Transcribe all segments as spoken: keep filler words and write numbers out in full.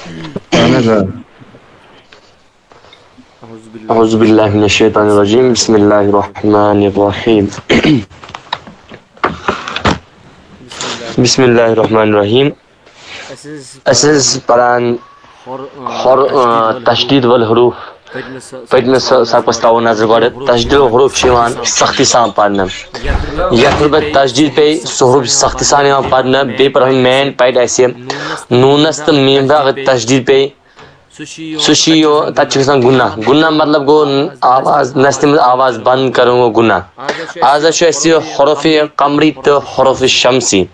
اہن حظ، آ۔ أعوذ بالله من الشيطان الرجيم. بسم الله الرحمن الرحيم. بسم الله الرحمن الرحيم. أساس پران حر-، آ، تشديد والحروف. پٔتمِس سبقس ترٛاوو نظر گۄڈٕ۔ تشدیٖد حروٗف چھِ یِوان سختی سان پرنہٕ۔ یتھ حروٗف پٮ۪ٹھ تشدیٖد پیٚیہِ، سُہ حروٗف چھُ سختی سان یِوان پرنہٕ۔ بیٚیہِ پرو main point اَسہِ نوٗنس تہٕ میٖمس اگر تشدیٖد پیٚیہِ، سُہ چھُ یِوان، تتہِ چھُ گژھان گُناہ۔ گُناہ مطلب گوٚو آواز، نستہِ منٛز آواز بنٛد کرُن گوٚو گُناہ۔ آز حظ چھُ اَسہِ حروف قمری تہٕ حروف شمسی۔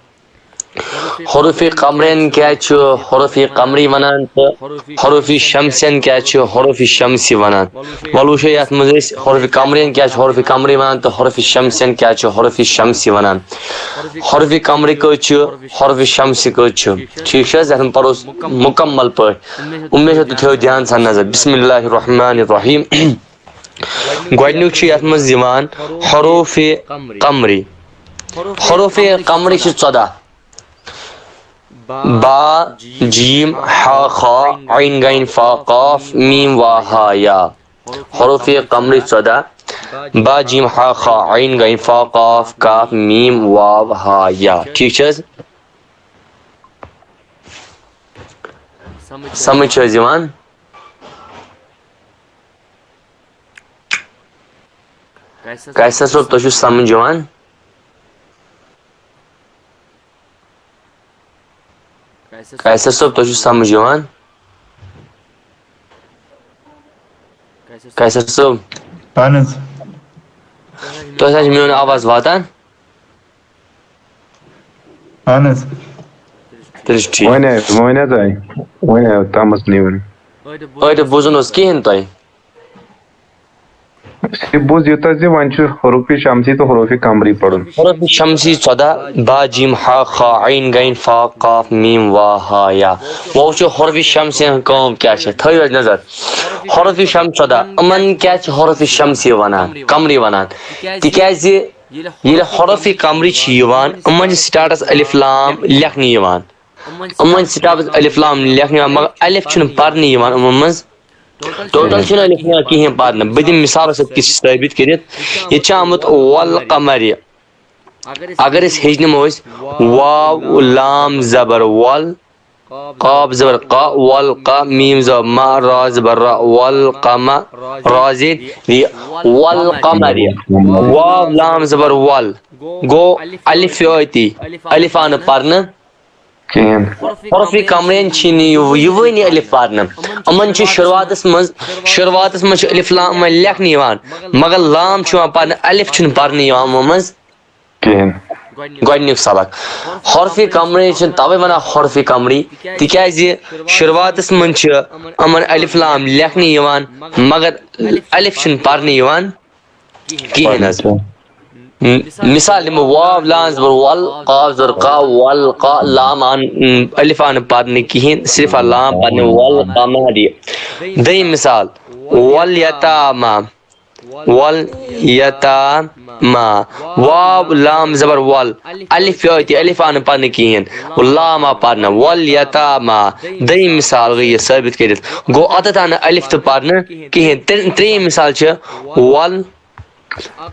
حروف قمرین کیٛاہ چھُ حروف قمری ونان تہٕ حروف شمسین کیٛاہ چھُ حروف شمسی ونان؟ وَلہٕ وٕچھو یتھ منٛز أسۍ حروف قمرین کیٛاہ چھُ حروف قمری ونان تہٕ حروف شمسین کیٛاہ چھُ حروف شمسی ونان۔ حروف قمری کٔژ چھِ، حروف شمسی کٔژ چھِ؟ ٹھیٖک چھِ حظ؟ یتھ منٛز پرو أسۍ مُکمل پٲٹھۍ۔ اُمید چھِ تُہۍ تھٲیِو دھیان سان نظر۔ بسم اللہ الرحمن الرحیم۔ گۄڈٕنیُک چھُ یتھ منٛز یِوان حروف قمری۔ حروف قمری چھِ ژۄداہ۔ با، جیم، ہا، خا، عین، غین، فا، قاف، میم، وا، ہا، یا۔ حروف قمری ژۄداہ۔ با، جیم، ہا، خا، عین، غین، فا، قاف، کاف، میم، واو، ہا، یا۔ ٹھیٖک چھِ حظ؟ سمجھ چھِ حظ یِوان؟ قیصر صٲب، تۄہہِ چھُ سمجھ یِوان؟ قیصر صٲب، تۄہہِ چھُ سمجھ یِوان؟ قیصر صٲب۔ اہن حظ۔ تۄہہِ حظ چھِ میون آواز واتان؟ اہن حظ۔ تیٚلہِ چھُ ٹھیٖک۔ وۄنۍ حظ، وۄنۍ حظ آے۔ وۄنۍ آے تامَتھ نِوٕر۔ أڑۍ بوٗزُن اوس کِہیٖنۍ تۄہہِ۔ اَسہِ بوٗز یوٗتاہ زِ وۄنۍ چھُ حروف شمسی تہٕ حروف قمری پَرُن۔ حروف شمسی ژۄداہ، با، جیم، ہا، خا، عین، غین، فا، قاف، میم، وا، ہا، یا۔ وۄنۍ وٕچھو حروف شمسی ہٕنٛز کٲم کیٛاہ چھِ۔ تھٲیِو حظ نظر۔ حروف شمس ژۄداہ، یِمَن کیٛاہ چھِ حروف شمسی وَنان، قمری وَنان؟ تِکیٛازِ ییٚلہِ حروف قمری چھِ یِوان، یِمَن چھِ سٹاٹَس الف لام لیکھنہٕ یِوان۔ یِمَن چھِ سٹاٹَس الف لام لیکھنہٕ یِوان، مگر الف چھُنہٕ پَرنہٕ یِوان یِمَن منٛز۔ ٹوٹل چھُنہٕ الف یِوان کِہیٖنۍ پَرنہٕ۔ بہٕ دِمہٕ مثالَس سۭتۍ کہِ ثٲبِت کٔرِتھ۔ ییٚتہِ چھُ آمُت والقمر۔ اگر أسۍ ہیٚچھنہِ وٲسۍ واو لام زبر وَل، قاف زبر قا، وَل قا، میٖم زبر ما، را زبر را، وَل قمر، را زیر ری، والقمر۔ واو لام زبر وَل۔ گوٚو الف یٲتی، الف آو نہٕ پَرنہٕ۔ کِہیٖنۍ۔ حروف قمرین چھِنہٕ یہِ، یِوٲنی الف پَرنہٕ۔ یِمَن چھِ شروٗعاتَس منٛز، شروٗعاتَس منٛز چھِ الف لام یِمَن لیکھنہٕ یِوان، مگر لام چھُ یِوان پَرنہٕ، الف چھُنہٕ پَرنہٕ یِوان یِمَن منٛز۔ کِہیٖنۍ۔ گۄڈٕنیُک سبق۔ حروف قمری چھِنہٕ تَوَے وَنان حروف قمری، تِکیٛازِ شروٗعاتَس منٛز چھِ یِمَن الف لام لیکھنہٕ یِوان، مگر الف چھُنہٕ پَرنہٕ یِوان کِہیٖنۍ حظ۔ م-، مثال دِمو، واو لام زبر وَل، قاف زبر قا، وَل قا، لام آو نہٕ، م، الف آو نہٕ پَرنہٕ کِہیٖنۍ، صرف آو لام پَرنہٕ، والقمر۔ دوٚیِم مثال، والیتاما، والیتاما، واو لام زبر وَل، الف یٲتی، الف آو نہٕ پَرنہٕ کِہیٖنۍ، لام آو پَرنہٕ، والیتاما۔ دوٚیِم مثال گٔے یہِ ثٲبِت کٔرِتھ، گوٚو اَتٮ۪تھ آو نہٕ الف تہٕ پَرنہٕ کِہیٖنۍ۔ ترٛے-، ترٛیٚیِم مثال چھِ وَل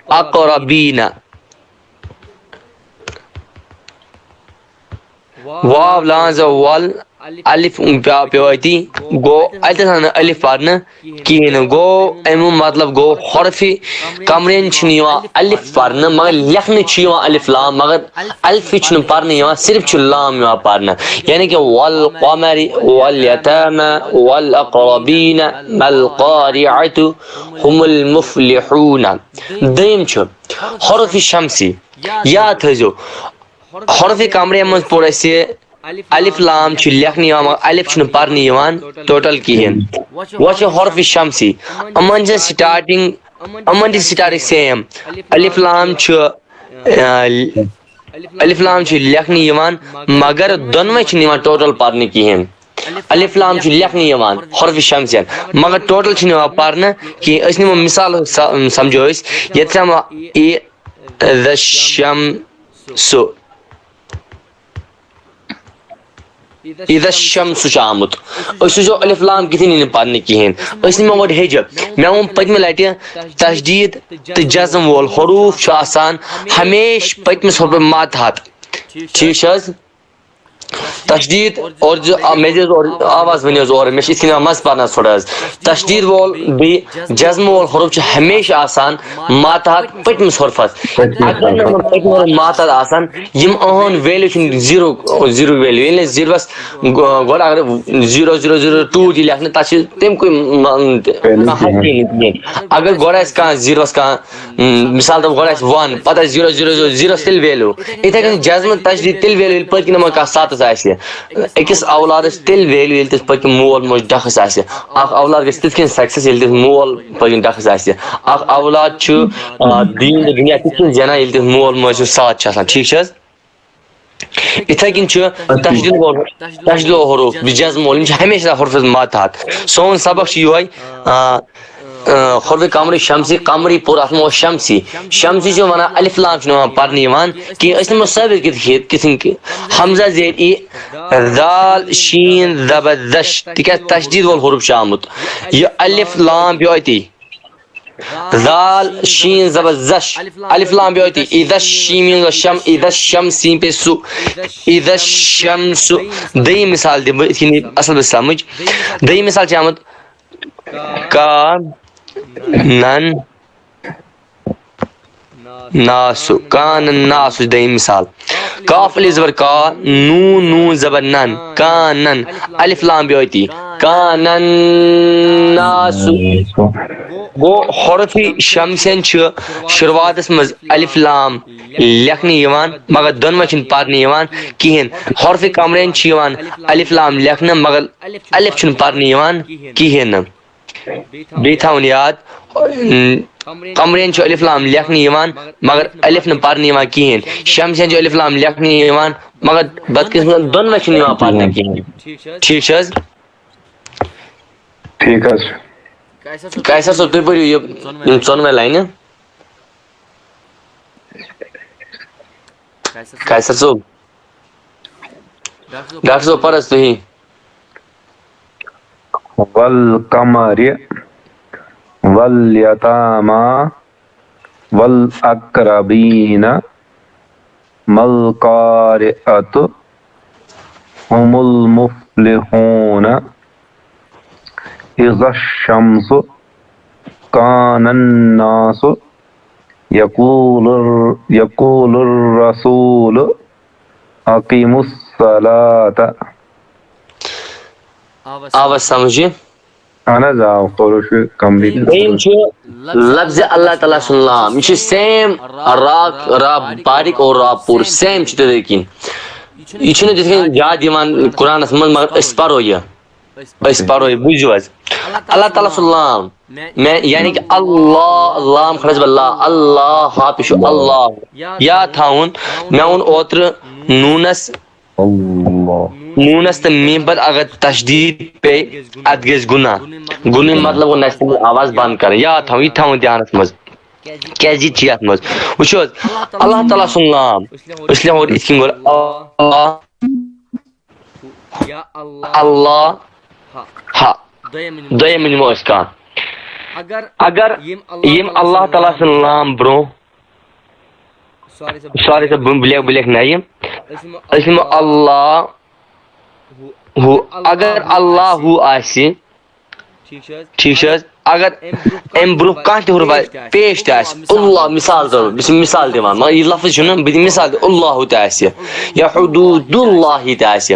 اقربیٖن۔ واو لام زبر وَل، الف پیو، پیو اتی، گوٚو اَتٮ۪تھ آو نہٕ الف پَرنہٕ کِہیٖنۍ نہٕ۔ گوٚو اَمیُک مطلب گوٚو حرفِ قمرین چھُنہٕ یِوان الف پَرنہٕ، مگر لیکھنہٕ چھُ یِوان الف لام، مگر الفٕے چھُنہٕ پَرنہٕ یِوان، صرف چھُ لام یِوان پَرنہٕ۔ یعنی کہِ والقمر، والیتامى، والاقربین، ما القارعة، هم المفلحون۔ دوٚیِم چھُ حروف شمسی، یاد تھٲیزیو، حروف قمریہ منٛز پوٚر اَسہِ الف لام چھُ لیکھنہٕ یِوان، مگر الف چھُنہٕ پَرنہٕ یِوان ٹوٹل کِہیٖنۍ۔ وۄنۍ چھِ حروف شمسی، یِمَن چھِ starting، یِمَن چھِ starting same۔ الف لام چھُ، آ، الف لام چھُ لیکھنہٕ یِوان، مگر دۄنوَے چھِنہٕ یِوان ٹوٹل پَرنہٕ کِہیٖنۍ۔ الف لام چھُ لیکھنہٕ یِوان حرف شمسین، مگر ٹوٹل چھُنہٕ یِوان پرنہٕ کینٛہہ۔ أسۍ نِمو مثال سا-، سمجھو أسۍ، ییٚتہِ سا ما-، اے، ذ شم سُ۔ اذا الشمس چھُ آمُت۔ أسۍ وٕچھو الف لام کِتھ کٔنۍ یی نہٕ پرنہٕ کِہیٖنۍ۔ أسۍ نِمو گۄڈٕ ہیٚجہِ۔ مےٚ ووٚن پٔتمہِ لٹہِ، تشدیٖد تہٕ جزم وول حروٗف چھُ آسان ہمیشہِ پٔتمِس حرفس ماتحت۔ ٹھیٖک چھِ حظ؟ تشدیٖد اور جو، آ، مےٚ دِ حظ اورٕ آواز ؤنِو حظ اورٕ، مےٚ چھِ یِتھ کٔنۍ یِوان مَزٕ پَرنَس تھوڑا حظ۔ تشدیٖد وول بیٚیہِ جزمہٕ وول حرف چھُ ہمیشہِ آسان ماتحت پٔتمِس حرفَس۔ اگر نہٕ یِمَن پٔتمٮ۪ن حرفَن ماتحت آسان، یِم یِہُنٛد value چھُنہٕ zero، zero value۔ ییٚلہِ نہٕ zeroَس گۄ-، گۄڈٕ اگر zero zero zero two تہِ لیکھنہٕ، تَتھ چھِ تَمہِ کُے م-، م-، کانٛہہ حرفٕے نہٕ کِہیٖنۍ۔ اگر گۄڈٕ آسہِ کانٛہہ zeroَس کانٛہہ، م، مثال طور گۄڈٕ آسہِ one، پَتہٕ آسہِ zero zero zero، zeroَس تیٚلہِ value۔ یِتھَے کٔنۍ جزمہٕ تشدیٖد تیٚلہِ value، ییٚلہِ پٔتۍ کِنۍ یِمَن کانٛہہ سَتَس آسہِ۔ أکِس اولادَس چھِ تیٚلہِ value، ییٚلہِ تٔمِس پٔتۍ کِنۍ مول موج ڈَکھَس آسہِ۔ اَکھ اولاد گژھِ تِتھ کٔنۍ success، ییٚلہِ تٔمِس مول پٔتۍ کِنۍ ڈَکھَس آسہِ۔ اَکھ اولاد چھُ، آ، دیٖن تہٕ دُنیا تِتھ کٔنۍ زینان، ییٚلہِ تٔمِس مول موج سُنٛد ساتھ چھُ آسان۔ ٹھیٖک چھِ حظ؟ یِتھَے کٔنۍ چھُ تشدیٖد وول، تشدیٖد وول حروف، بیٚیہِ جزم وول، یِم چھِ ہمیشہِ آسان حروفَس ماتحت۔ سون سبق چھُ یِہوٚے، آ، آ، حروف قمری شمسی، قمری پوٚر، اَتھ منٛز اوس شمسی۔ شمسی چھِ وَنان، الف لام چھُنہٕ یِوان پَرنہٕ یِوان کینٛہہ۔ أسۍ نِمو ثٲبت کٔرِتھ یہِ کِتھ کٔنۍ کہِ حمزہ زیر ای، دال شین زبر دش، تِکیٛازِ تشدیٖد وول حروف چھُ آمُت۔ یہِ الف لام پیوٚو أتی۔ ذال شین زبر زش، الف لام بیوٚو أتی۔ اذا شین و شم، اذا شم سین پے سُہ، اذا شم سُہ۔ دوٚیِم مثال دِمہٕ بہٕ، یِتھ کٔنۍ یی اَصٕل پٲٹھۍ سَمٕجھ۔ دوٚیِم مثال چھِ آمُت کا نن ناسُ، کانن ناسُ چھِ دوٚیِم مثال۔ کاف الف زبر کا، نون نون زبر نن، کانن، الف لام بیوٚو أتی۔ کانن ناسُ۔ گوٚو حرف شمسین چھُ شروعاتس منٛز الف لام لیکھنہٕ یِوان، مگر دۄنوے چھِنہٕ پرنہٕ یِوان کِہیٖنۍ۔ حرف قمرین چھُ یِوان الف لام لیکھنہٕ، مگر الف چھُنہٕ پرنہٕ یِوان کِہیٖنۍ نہٕ۔ بیٚیہِ تھاوُن یاد، ام، قمرین چھُ الف لام لیکھنہٕ یِوان، مگر الف نہٕ پرنہٕ یِوان کِہیٖنۍ۔ شمسین چھُ الف لام لیکھنہٕ یِوان، مگر بدقسمت دۄنوے چھِنہٕ یِوان پرنہٕ کِہیٖنۍ۔ ٹھیٖک چھِ حظ؟ ٹھیٖک حظ چھُ۔ قیصر صٲب، تُہۍ پٔرِو یہِ، یِم ژۄنوَے لاینہٕ۔ قیصر صٲب۔ ڈاکٹر صٲب، پَر حظ تُہی۔ والقمر واليتامى والأقربين ما القارعة هم المفلحون إذا الشمس كان الناس يقول الر- يقول الرسول أقيموا الصلاة۔ آوا سمجھ؟ اہن حظ، آ، کوٚرُکھ یہِ complete۔ دوٚیِم چھُ لفظ اللہ تعالیٰ سُنٛد لام۔ یہِ چھُ same را، را باریک اور را پوٗرٕ، same چھُ تِتھَے کٔنۍ۔ یہِ چھُنہٕ تِتھ کٔنۍ زیادٕ یِوان قرآنَس منٛز، مگر أسۍ پَرو یہِ۔ أسۍ پَرو یہِ، بوٗزِو حظ۔ اللہ تعالیٰ سُنٛد لام، مےٚ، یعنی کہِ اللہ، لام کھڑا چھُ اللہ، اللہ، ہا، یہِ چھُ اللہ۔ یاد تھاوُن، مےٚ ووٚن اوترٕ نوٗنَس اللہ۔ نوٗنَس تہٕ میٖم پَتہٕ اگر تشدیٖد پیٚیہِ، اَتھ گژھِ گُناہ۔ گُنہٕ مطلب گوٚو نہ چھِ تِمَن آواز بنٛد کَرٕنۍ۔ یاد تھاوُن، یہِ تھاوُن دھیانَس منٛز۔ کیٛازِ یہِ چھِ یَتھ منٛز۔ وٕچھِو حظ، اللہ تعالیٰ سُنٛد نام، أسۍ لیکھو یِتھ کٔنۍ گۄڈٕ اللہ، اللہ، ہا۔ دوٚیِم نِمو أسۍ کانٛہہ۔ اگر یِم اللہ تعالیٰ سُنٛد نام برٛونٛہہ، سوری سا، بہٕ، بہٕ لیکھٕ، بہٕ لیکھٕ نَیہِ۔ أسۍ یِمو اللہ، ہُہ، اگر اللہ ہُہ آسہِ، ٹھیٖک چھِ حظ؟ اگر اَمہِ برٛونٛہہ کانٛہہ تہِ حرف آسہِ، پیش تہِ آسہِ، اللہ، مثال طور، بہٕ چھُس مثال دِوان، مگر یہِ لفظ چھُنہٕ، بہٕ دِمہٕ مثال تہِ، اللہ تہِ آسہِ، یا حدود اللہ تہِ آسہِ۔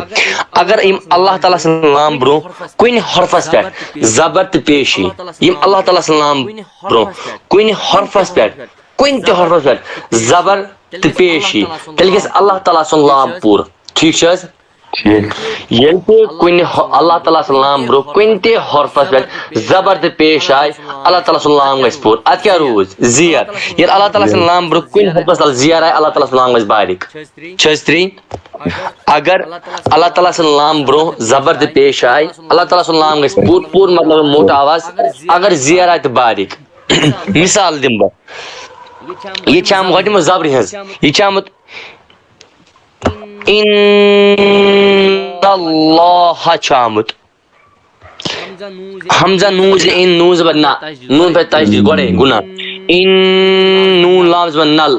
اگر یِم اللہ تعالیٰ سٕنٛدِ نام برٛونٛہہ کُنہِ حرفس پٮ۪ٹھ زبر تہٕ پیش یی، یِم اللہ تعالیٰ سٕنٛدِ نام برٛونٛہہ کُنہِ حرفس پٮ۪ٹھ، کُنہِ تہِ حرفس پٮ۪ٹھ زبر تہٕ پیش یی، تیٚلہِ گژھِ اللہ تعالیٰ سُنٛد لام پوٗرٕ۔ ٹھیٖک چھِ حظ؟ ٹھیٖک۔ ییٚلہِ تہِ کُنہِ حُ-، اللہ تعالیٰ سٕنٛدِ نام برٛونٛہہ کُنہِ تہِ حرفس پٮ۪ٹھ زبر تہٕ پیش آے، اللہ تعالیٰ سُنٛد نام گژھِ پوٗرٕ۔ اَتھ کیٛاہ روٗز؟ زیر۔ ییٚلہِ اللہ تعاٰلیٰ سٕنٛدِ نام برٛونٛہہ کُنہِ حرفس تل زیر آے، اللہ تعالیٰ سُنٛد نام گژھِ باریک۔ چھِ حظ ترٛی؟ اگر اللہ تعالیٰ سٕنٛدِ نام برٛونٛہہ زبر تہٕ پیش آے، اللہ تعالیٰ سُنٛد نام گژھِ پوٗرٕ، پوٗرٕ مطلب موٹا آواز۔ اگر زیر آے تہٕ باریک۔ مثال دِمہٕ بہٕ۔ یہِ چھِ آمٕژ گۄڈٕ دِمہٕ زبرِ ہٕنٛز۔ یہِ چھِ آمُت ان اللہ چھُ آمُت۔ حمزہ نون زیر، ان نون زبر نہ، نون پہ تشدید گۄڈے گناہ۔ ان نون لام زبر نل۔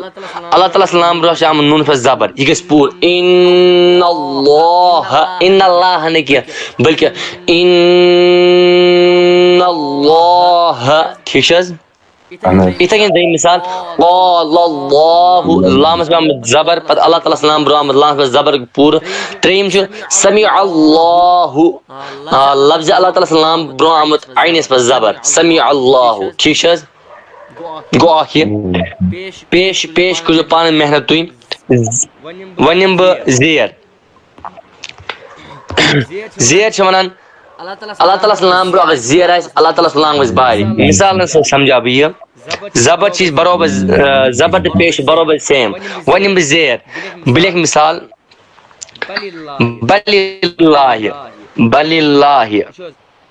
اللہ تعالیٰ سلام برونٛہہ چھُ آمُت نون پہ زبر، یہِ گژھِ پوٗرٕ۔ ان اللہ، ان اللہ نہٕ کینٛہہ، بلکہ ان اللہ۔ ٹھیٖک چھِ حظ؟ اہن حظ۔ یِتھے کٔنۍ دوٚیِم مثال، قال اللہ، لامس پہ آمُت زبر، پتہٕ اللہ تعالیٰ سلام برونٛہہ آمُت لامس پہ زبر پوٗرٕ۔ ترٛیٚیِم چھُ سمع اللہ، آ، لفظ اللہ تعالیٰ سلام برونٛہہ آمُت عینس پہ زبر، سمع اللہ۔ ٹھیٖک چھِ حظ؟ گوٚو اکھ یہِ۔ پیش، پیش کٔرِو پانہٕ محنت تُہۍ۔ وۄنۍ نِمہٕ بہٕ زیر۔ زیر چھِ وَنان، اللہ تعالیٰ سُنٛد نام برونٛہہ اگر زیر آسہِ، اللہ تعالیٰ سُنٛد نام گژھِ بھاری۔ مثال سۭتۍ سمجھاو بہٕ یہِ۔ زبر چھِ أسۍ برابر، آ، زبر تہٕ پیش چھِ برابر same۔ وۄنۍ نِمہٕ بہٕ زیر۔ بہٕ لیکھٕ مثال، بل اللہ، بل اللہ۔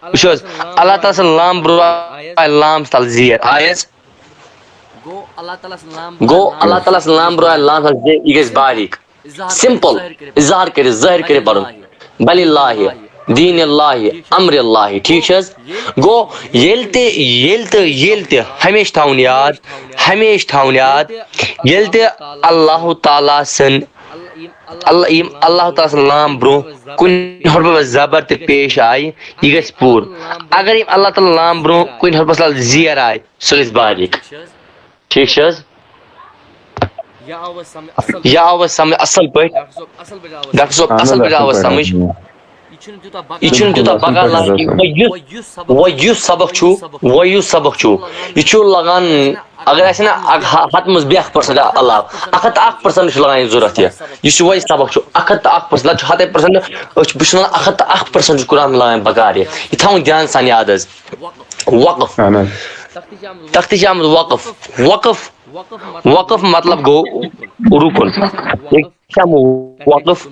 وٕچھ حظ، اللہ تعالیٰ سُنٛد نام برونٛہہ آسہِ لام تل زیر۔ آیس؟ گوٚو اللہ تعالیٰ سُنٛد نام برونٛہہ آسہِ لام تل زیر، یہِ گژھِ باریک۔ سمپل، اظہار کٔرِتھ، ظٲہِر کٔرِتھ پَرُن۔ بل اللہ، دین اللہ، امر اللہ، ٹھیٖک چھِ حظ؟ گوٚو ییٚلہِ تہِ، ییٚلہِ تہِ، ییٚلہِ تہِ ہمیشہِ تھاوُن یاد، ہمیشہِ تھاوُن یاد، ییٚلہِ تہِ اللہ تعالیٰ سٕنٛد، اللہ، یِم اللہ تعالیٰ سٕنٛد نام برونٛہہ کُنہِ حرفس زبر تہِ پیش آیہِ، یہِ گژھِ پوٗرٕ۔ اگر یِم اللہ تعالیٰ نام برونٛہہ کُنہِ حرفس لفظ زیر آیہِ، سُہ گژھِ باریک۔ ٹھیٖک چھِ حظ؟ یا آوٕ سمجھ اصل پٲٹھۍ؟ ڈاکٹر صٲب، اصل پٲٹھۍ آوٕ سمجھ۔ یہِ چھُنہٕ تیوٗتاہ بکار لگان کینٛہہ۔ وۄنۍ یُس، وۄنۍ یُس سبق چھُ، وۄنۍ یُس سبق چھُ، یہِ چھُ لگان، اگر آسہِ نا اکھ ہ-، ہتھ منٛز بیٚیہِ اکھ percent علاوٕ، اکھ ہتھ تہٕ اکھ percent چھُ لگان یہِ ضروٗرت یہِ۔ یُس یہِ وۄنۍ سبق چھُ، اکھ ہتھ تہٕ اکھ percent، نتہٕ چھُ ہتَے percent، أسۍ چھِ، بہٕ چھُس وَنان اکھ ہتھ تہٕ اکھ percent چھُ قرآن لاین بکار یہِ۔ یہِ تھاوُن دھیان سان یاد حظ۔ وقف۔ اہن حظ۔ تَتھ تہِ چھِ آمُت وقف۔ وقف، وقف مطلب گوٚو رُکُن۔ یہِ چھِ آمُت وقف،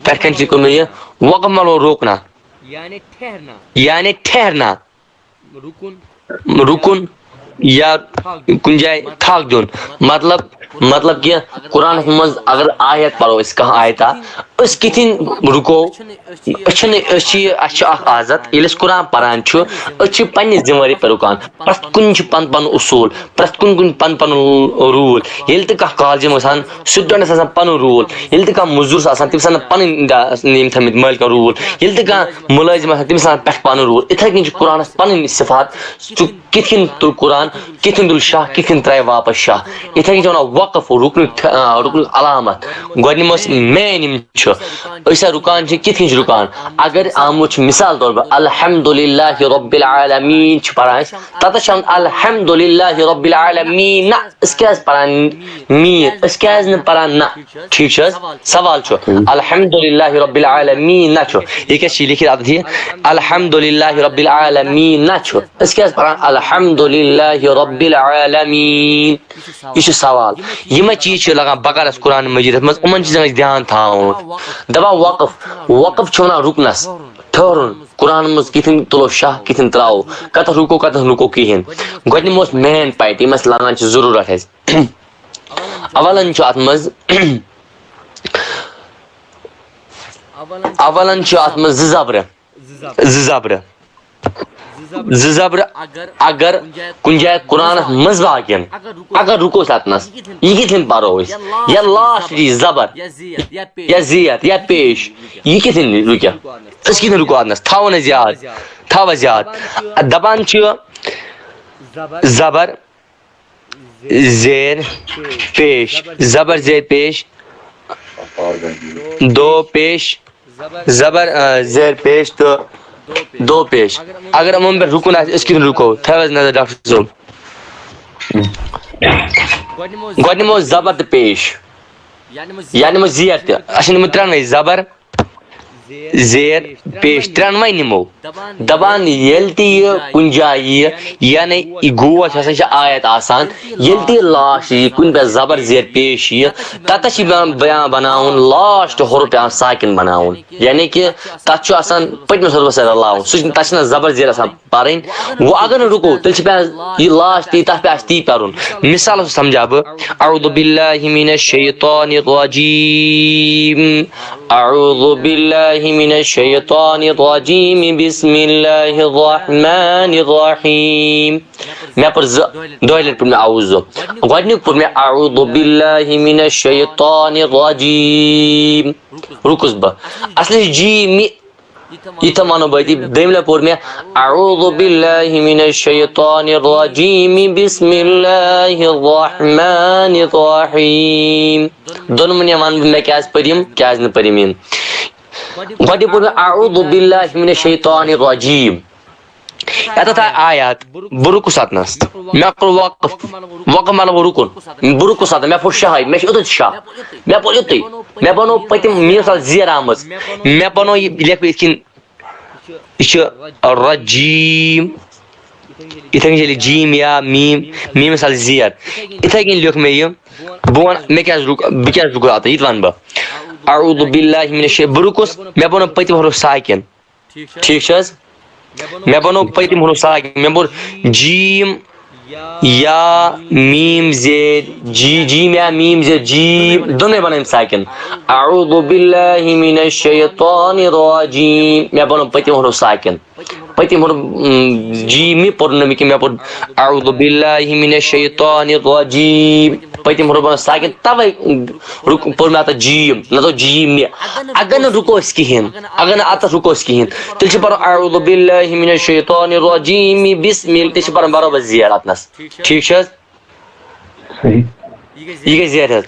پٮ۪ٹھ کَنۍ چھِ کوٚرمُت یہِ۔ وقف مطلب روکنا۔ یعنی ٹھہرنا۔ یعنی ٹھہرنا۔ رُکُن۔ رُکُن یا کُنہِ جایہِ تھَکھ دیُن۔ مطلب، مطلب کہِ قرآنَس منٛز اگر آیت پَرو أسۍ، کانٛہہ آیتا، أسۍ کِتھ کٔنۍ رُکو؟ أسۍ چھِنہٕ، أسۍ چھِ، اَسہِ چھُ اَکھ عادت، ییٚلہِ أسۍ قرآن پَران چھُ، أسۍ چھِ پنٛنہِ ذِمہٕ وٲری پٮ۪ٹھ رُکان۔ پرٛٮ۪تھ کُنہِ چھُ پَن پَنُن اصوٗل، پرٛٮ۪تھ کُنہِ کُنہِ پَن پَنُن روٗل۔ ییٚلہِ تہِ کانٛہہ کالجہِ منٛز آسان، student آسان پَنُن روٗل۔ ییٚلہِ تہِ کانٛہہ مٔزوٗر چھُ آسان، تٔمِس آسان پَنٕنۍ دا-، یِم تھٲمٕتۍ مٲلکَن روٗل۔ ییٚلہِ تہِ کانٛہہ مُلٲزِم آسان، تٔمِس آسان پٮ۪ٹھ پَنُن روٗل۔ یِتھَے کٔنۍ چھِ قرآنَس پَنٕنۍ صِفات، سُہ کِتھ کٔنۍ تُل قرآن، کِتھ کٔنۍ تُل شاہ، کِتھ کٔنۍ ترٛایہِ واپَس شاہ۔ یِتھَے کٔنۍ چھِ وَنان وقف، رُکنُک ٹھ-، آ، رُکنُک علامت۔ گۄڈٕنِمَس main یِم چھِ، أسۍ ہا رُکان چھِ، کِتھ کٔنۍ چھِ رُکان؟ اگر آمُت چھُ مثال طور پر الحمدللہ رب العالمین چھِ پَران أسۍ، تَتَس چھِ آمُت الحمدللہ رب العالمین۔ نہ، أسۍ کیٛازِ پَران میٖن؟ أسۍ کیٛازِ نہٕ پَران نہ؟ ٹھیٖک چھِ حظ؟ سوال چھُ، الحمدللہ رب العالمین نہ چھُ۔ یہِ کیٛاہ چھِ لیکھِتھ اَتٮ۪تھ یہِ؟ الحمدللہ رب العالمین نہ چھُ۔ أسۍ کیٛازِ پَران الحمدللہ رب العالمین؟ یہِ چھُ سوال۔ یِمے چیٖز چھِ لگان بقرس قرآن مجیدس منٛز، یِمن چیٖزن گژھِ دھیان تھاوُن۔ دَپان وقف، وقف چھُ وَنان رُکنس، ٹھٔہرُن۔ قرآن منٛز کِتھ کٔنۍ تُلو شاہ، کِتھ کٔنۍ ترٛاوو، کتٮ۪تھ رُکو، کتٮ۪تھ رُکو کِہیٖنۍ۔ گۄڈٕنِمہٕ اوس main point، یِم اَسہِ لگان چھِ ضروٗرت اَسہِ۔ اولن چھُ اتھ منٛز، اولن چھُ اتھ منٛز زٕ زبرٕ۔ زٕ زبرٕ۔ زٕ زبرٕ اگر کُنہِ جایہِ قرآنس منٛز واقعن، اگر رُکو أسۍ اتنس، یہِ کِتھ کٔنۍ پرو أسۍ؟ یا last یی زبر، یا زیر، یا پیش، یہِ کِتھ کٔنۍ رُکہِ؟ أسۍ کِتھ کٔنۍ رُکو اتنس؟ تھاوو نہٕ أسۍ یاد، تھاو اَسہِ یاد۔ دپان چھِ زبر، زیر پیش، زبر زیر پیش، دو پیش، زبر، آ، زیر پیش تہٕ دو پیش۔ اگر یِمن پٮ۪ٹھ رُکُن آسہِ، أسۍ کِتھ کٔنۍ رُکو؟ تھٲیِو حظ نظر ڈاکٹر صٲب۔ گۄڈٕ نِمو زبر تہٕ پیش۔ یعنی وۄنۍ زیر تہِ۔ اَسہِ چھِ نِمٕتۍ ترٛٮ۪نٕے، زبر، زیر پیش ترٛٮ۪نوَے نِمو۔ دَپان ییٚلہِ تہِ یہِ کُنہِ جایہِ یِیہِ، یعنی یہِ گوش ہسا چھِ آیت آسان، ییٚلہِ تہِ یہِ لاسٹ یِیہِ کُنہِ پٮ۪ٹھ زبر زیر پیش یِیہِ، تَتَس چھِ پٮ۪وان بیان بَناوُن، لاسٹ حرف پٮ۪وان ساکِن بَناوُن۔ یعنی کہِ تَتھ چھُ آسان پٔتمِس حرفَس سۭتۍ رَلاوُن، سُہ چھُنہٕ، تَتھ چھِنہٕ زبر زیر آسان پَرٕنۍ۔ وۄنۍ اگر نہٕ رُکو، تیٚلہِ چھِ پٮ۪وان یہِ لاسٹ یی، تَتھ پٮ۪ٹھ آسہِ تی پَرُن۔ مِثال سَمجھا بہٕ، اعوذ باللہ من الشیطان الرجیم، اعوذ باللہ من الشیطان الرجیم، بسم اللہ الرحمن الرحیم۔ مےٚ پٔر زٕ، دۄیہِ لَٹہِ پوٚر مےٚ اعوذ۔ گۄڈٕنیُک پوٚر مےٚ اعوذ باللہ من الشیطان الرجیم۔ رُکُس بہٕ۔ اصلی جی می یِتھٕ وَنو بہٕ أتی، دوٚیمہِ لَٹہِ پوٚر مےٚ، اعوذ باللہ من الشیطان الرجیم، بسم اللہ الرحمن الرحیم۔ دۄنوٕنی وَنہٕ بہٕ مےٚ کیٛازِ پٔرِم، کیٛازِ نہٕ پٔرِم یِم۔ گۄڈٕ پوٚر مےٚ، اعوذ باللہ من الشیطان الرجیم۔ یَتَتھ آیہِ آیات، بہٕ رُکُس اَتنَس۔ مےٚ کوٚر وقف، وقف مطلب رُکُن۔ بہٕ رُکُس اَتَن، مےٚ پھوٚٹ شاہٕے، مےٚ چھُ یُتُے شاہ۔ مےٚ پوٚر یُتُے۔ مےٚ بنوو پٔتِم، مےٚ اوس اَتھ زیر آمٕژ۔ مےٚ بنوو یہِ، یہِ لیکھٕ بہٕ یِتھ کٔنۍ، یہِ چھُ رجیٖم۔ یِتھَے کٔنۍ چھِ ییٚلہِ جیٖم یا میٖم، میٖمَس اَتھ زیر۔ یِتھَے کٔنۍ لیوٚکھ مےٚ یہِ۔ بہٕ وَنہٕ، مےٚ کیٛازِ رُک، بہٕ کیٛازِ رُکُس اَتَن، یہِ تہِ وَنہٕ بہٕ۔ اعوذ باللہ من الشی-، بہٕ رُکُس، مےٚ بنوو پٔتِم حرف ساکِن۔ ٹھیٖک چھِ حظ؟ مےٚ بنوو پٔتِم حرف ساکِن۔ مےٚ بوٚر جیٖم یا میٖم زیر، جی، جیٖم یا میٖم زیر، جیٖم، دۄنوَے بنٲوِم ساکِن۔ اعوذ باللہ من الشیطان الرجیم۔ مےٚ بنوو پٔتِم حرف ساکِن۔ پٔتِم حرف، اۭں، جیٖم مےٚ پوٚر نہٕ مےٚ کینٛہہ، مےٚ پوٚر اعوذ باللہ من الشیطان الرجیم۔ پٔتِم حرف بنوو ساکِن، تَوَے رُک-، پوٚر مےٚ اَتَتھ جیٖم، نَتہٕ اوس جیٖم مےٚ۔ اگر نہٕ رُکو أسۍ کِہیٖنۍ، اگر نہٕ اَتَس رُکو أسۍ کِہیٖنۍ، تیٚلہِ چھِ پَرُن اعوذ باللہ من الشیطان الرجیم، بسم اللہ، تیٚلہِ چھِ پَرُن برابر زیر اَتنَس۔ ٹھیٖک چھِ حظ؟ صحیح۔ یہِ گٔے زیر حظ۔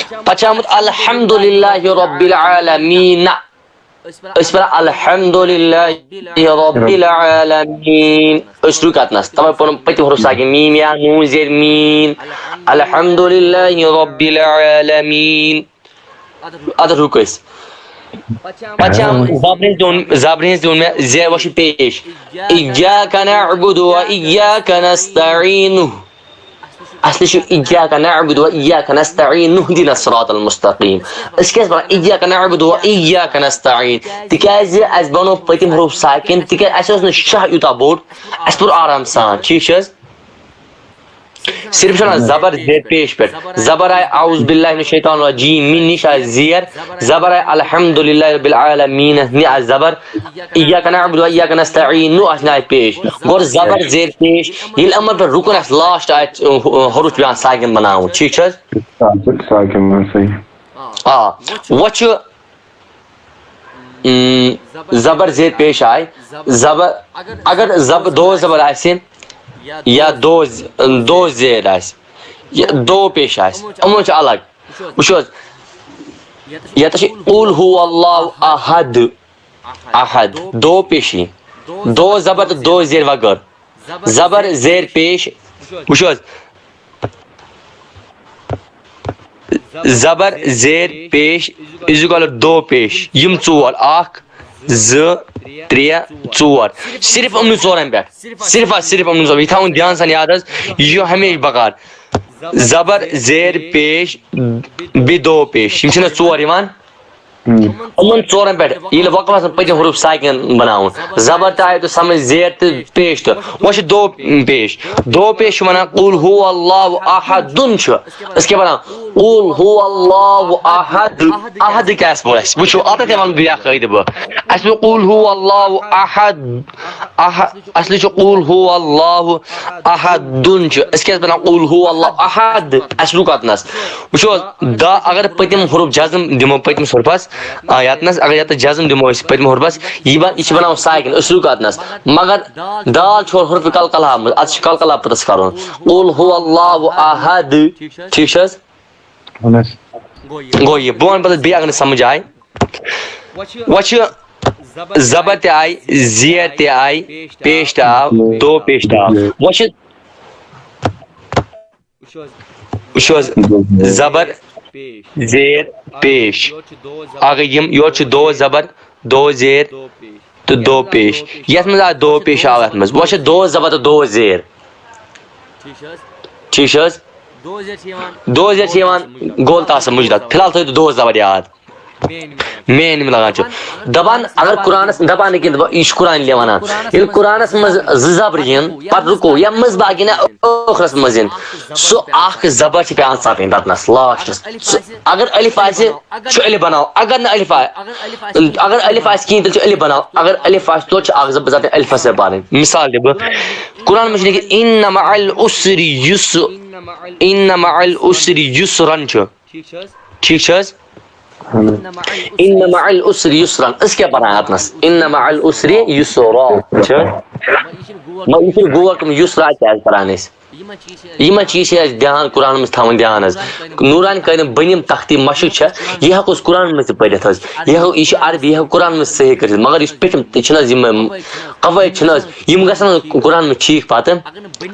پَتہٕ چھِ آمُت الحمدللہ رب العالمین۔ أسۍ پَران الحمدللہ رب العالمین۔ أسۍ رُکۍ اَتنَس۔ تَوَے پَرُن پٔتِم حرف ساکِن۔ میٖم یا نوٗن زیر میٖن۔ الحمدللہ رب العالمین۔ اَدٕ رُک أسۍ۔ پَتہٕ چھِ آمُت زبرِ ہِنٛز دیُن، زبرِ ہِنٛز دیُن مےٚ زیر وۄنۍ چھُ پیش۔ ایاک نعبد و ایاک نستعین۔ اصلی چھُ ایاک نعبد و ایاک نستعین اہدنا الصراط المستقیم۔ أسۍ کیٛازِ پَران ایاک نعبد و ایاک نستعین؟ تِکیٛازِ اَسہِ بَنوو پٔتِم حروف ساکِن، تِکیٛازِ اَسہِ اوس نہٕ شاہ یوٗتاہ بوٚڑ، اَسہِ پوٚر آرام سان، ٹھیٖک چھِ حظ؟ صرف چھُنہ زبر زیر پیش پٮ۪ٹھ۔ زبر آیہِ اعوذ باللہ من الشیطان الرجیم، مِن نِش آیہِ زیر۔ زبر آیہِ الحمدللہ رب العالمین، نہِ آیہِ زبر۔ ایاک نعبد و ایاک نستعین، نُ آسہِ نہٕ آیہِ پیش۔ گۄڈٕ زبر زیر پیش، ییٚلہِ یِمن پٮ۪ٹھ رُکُن آسہِ، لاسٹ آیہِ، اہ، حروف چھُ پٮ۪وان ساکِن بناوُن۔ ٹھیٖک چھِ حظ؟ ساکِن، صحیح۔ آ، وۄنۍ چھُ، اۭں، زبر زیر پیش آیہِ۔ زبر، اگر زب-، دو زبر آسہِ یا دو ز-، دو زیر آسہِ یا دو پیش آسہِ، یِمن چھُ الگ۔ وٕچھِو حظ، ییٚتٮ۪تھ چھِ قل هو اللہ احد، احد، دو پیشی، دو زبر تہٕ دو زیر وغٲر۔ زبر زیر پیش، وٕچھِو حظ، زبر زیر پیش از اِکول ٹو دو پیش، یِم ژور، اکھ، زٕ، ترٛےٚ، ژور، صرف یِمنٕے ژورن پٮ۪ٹھ، صرف حظ، صرف یِمنٕے ژور، یہِ تھاوُن دھیانس یاد حظ، یہِ چھُ ہمیشہِ بکار۔ زبر زیر پیش بیٚیہِ دو پیش، یِم چھِنہ ژور یِوان؟ یِمن ژورن پٮ۪ٹھ ییٚلہِ وقفس منٛز پٔتِم حروف ساکن بناوُن، زبر تہِ آیہِ تہٕ سمجھ، زیر تہٕ پیش تہٕ۔ وۄنۍ چھِ دو پیش۔ دو پیش چھِ ونان قل هو اللہ احدن چھُ۔ أسۍ کیٛاہ پران؟ قل هو اللہ احد۔ احد کیٛاہ آسہِ پوٚر اَسہِ؟ وٕچھِو، اَتھ تہِ وَنہٕ بہٕ بیٛاکھ قٲیدٕ بہٕ۔ اَسہِ ووٚن قل هو اللہ احد۔ اح-، اصلی چھُ قل هو اللہ احدن چھُ۔ أسۍ کیٛازِ پران قل هو اللہ احد؟ اَسہِ رُک اَتنَس۔ وٕچھِو حظ، دا-، اگر پٔتِم حروف جزم دِمو پٔتمِس حرفس، آ، یتنس، اگر یتس جزم دِمو أسۍ پٔتمہِ حرفس، یہِ بن-، یہِ چھِ بناوُن ساکن، أسۍ رُکو اتنس۔ مگر دال چھُ حرف قلقلہ منٛز، اتھ چھُ قلقلہ پتس کرُن۔ قل هو اللہ احد۔ ٹھیٖک چھِ حظ؟ اہن حظ۔ گوٚو یہِ۔ بہٕ ونہٕ پتہٕ بیٚیہِ اگر نہٕ سمجھ آیہِ۔ وۄنۍ چھِ زبر تہِ آیہِ، زیر تہِ آیہِ، پیش تہِ آو، دو پیش تہِ آو۔ وۄنۍ چھِ وٕچھِو حظ، زبر زیر پیش۔ اکھ گٔے یِم، یورٕ چھُ دو زبر، دو زیر تہٕ دو پیش۔ یَتھ منٛز آ دو پیش آو یَتھ منٛز۔ وۄنۍ چھِ دو زبر تہٕ دو زیر۔ ٹھیٖک چھِ حظ؟ دو زیر چھِ یِوان گول تاسہٕ مُجرد۔ فی الحال تھٲیِو دو زبر یاد۔ مین یِم لگان چھِ۔ دَپان اگر قرآنَس، دَپان نہٕ کینٛہہ، دَپان یہِ چھُ قرآن ییٚلہِ وَنان۔ ییٚلہِ قرآنَس منٛز زٕ زبر یِن، پَتہٕ رُکو یا منٛز باقی نہ ٲخرَس منٛز یِن، سُہ اَکھ زبر چھِ پٮ۪وان ژَٹٕنۍ تَتنَس لاسٹَس۔ سُہ اگر الف آسہِ، چھُ الف بناو۔ اگر نہٕ الف آ-، اگر الف آسہِ کِہیٖنۍ، تیٚلہِ چھُ الف بناو۔ اگر الف آسہِ، توتہِ چھُ اَکھ زبر ژَٹٕنۍ الفَس سۭتۍ پَرٕنۍ۔ مثال دِمہٕ بہٕ، قرآن منٛز چھِ لیکھِتھ، "اِنَّ مَعَ الْعُسْرِ یُسْ-، اِنَّ مَعَ الْعُسْرِ یُسْرًا" چھُ۔ ٹھیٖک چھِ حظ؟ اہن حظ۔ ان مع العسر یسرا۔ أسۍ کیٛاہ پران اتنس؟ ان مع العسر یسرا۔ چھِ حظ؟ مگر یہِ چھُنہٕ گول کم یسرا کیٛازِ پران أسۍ؟ یِمن چیٖز چھِ اَسہِ دھیان قرآن منٛز تھاوُن دھیان حظ۔ نوران کٲنِم بٔنِم تختی مشق چھےٚ، یہِ ہٮ۪کو أسۍ قرآن منٛز تہِ پٔرِتھ حظ۔ یہِ ہٮ۪کو، یہِ چھِ عربی، یہِ ہٮ۪کو قرآن منٛز صحیح کٔرِتھ، مگر یُس پیٚٹھِم چھِنہٕ حظ یِم قواعد چھِنہٕ حظ، یِم گژھن نہٕ قرآن منٛز ٹھیٖک پتہٕ۔